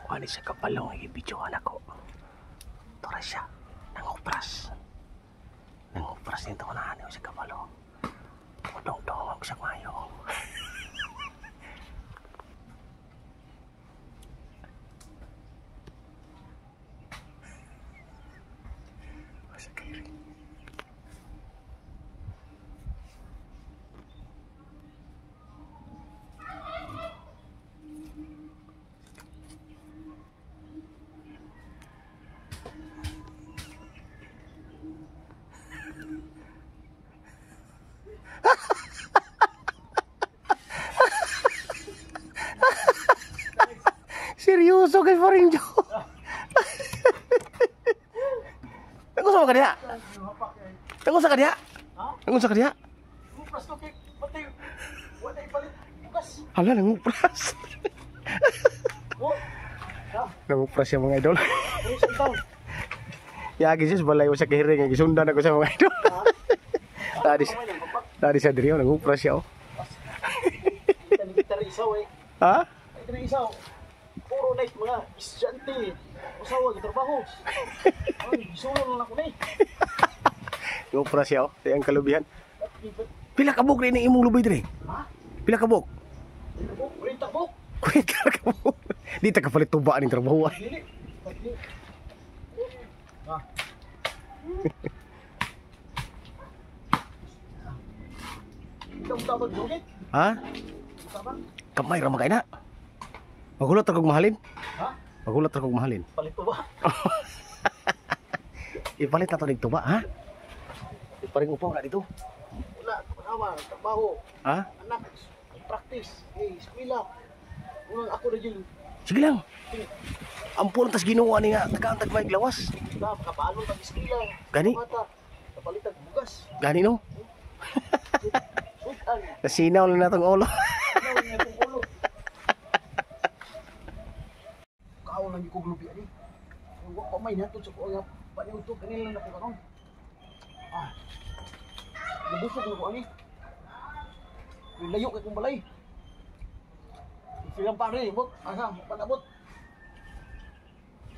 Wala siya kapalong i-videoan ako. Tora siya. Nangupras. Nangupras nito ko na ano siya kapalong. Udong-dong siya mayo. Sa kairi. Seryoso kay Paring Joe. Nangusa ka diha? Nangusa ka diha? Nangusa ka diha? Ngupras ko kay patay. Wala ipalit bukas. Hala, nangupras. Nangupras siya mga idol. Yagi sis balay sa kihiring gisundan ako sa mga idol. Tadi sa diri nangupras siya oh. Ha? Isaw. Puro night mga estudyante. Usawa gitrabaho. Ay, sulong lang ako ni. Ngupras siya oh, sa iyang kalubihan. Pila ka buok ni imong lubi diri? Ha? Pila ka buok? 40 buok. 40 ka buok. Di ta kapalit tuba ning trabaho. Dili. Ha. Ha? Kamay ra magay na. Magulat ra kog mahalin. Ha? Magulat ra kog mahalin. Palit tuba. Ipalit na to ning tuba, ha? Iparing upaw na dito. Wala, asawa, trabaho. Ha? Anak, practice, eh, eskwela. Unang ako na yun. Sige lang. Ampun tas Ginoo ani nga tagaan tag may lawas. Da, makapalong tag eskwela. Gani? Bata, kapalitan bugas. Gani no? Sudan. Nasinaw lang natong ulo. Sinaw lang natong ulo. Kaon lang yung kong lubi ani. Wa pa may natod sa kuha nga paniudto kanila na ko karon. Ah. Nabusog na ko ani. Layo kay kong balay. Silang pare, bot, asa, panabot.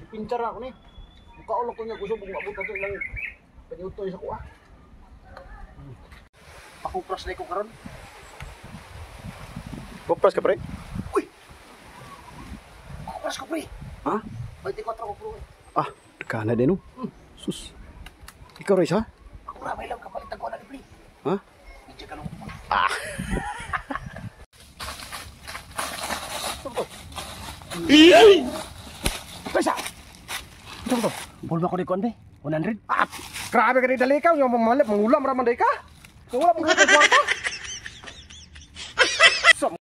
Pinchar ako ni. Mukaulog ko niya gusto kung maabot ato ilang paniudto sa kuha. Pakupras na ko karon. Kupras ka pre? Uy. Pakupras ko pre. Ha? 24 ko pre. Ah, kana din no. Sus. Ikaw rin ha? Ako ra may lang kapalit ako na pre. Ha? Medyo ka lang. Ah. Pesa. Ito to. Pulma ko ni kuan be. 100. Ah, grabe ka ni dali ka, yung mamalit, mangulam ra man day ka. Wala pong kwarta.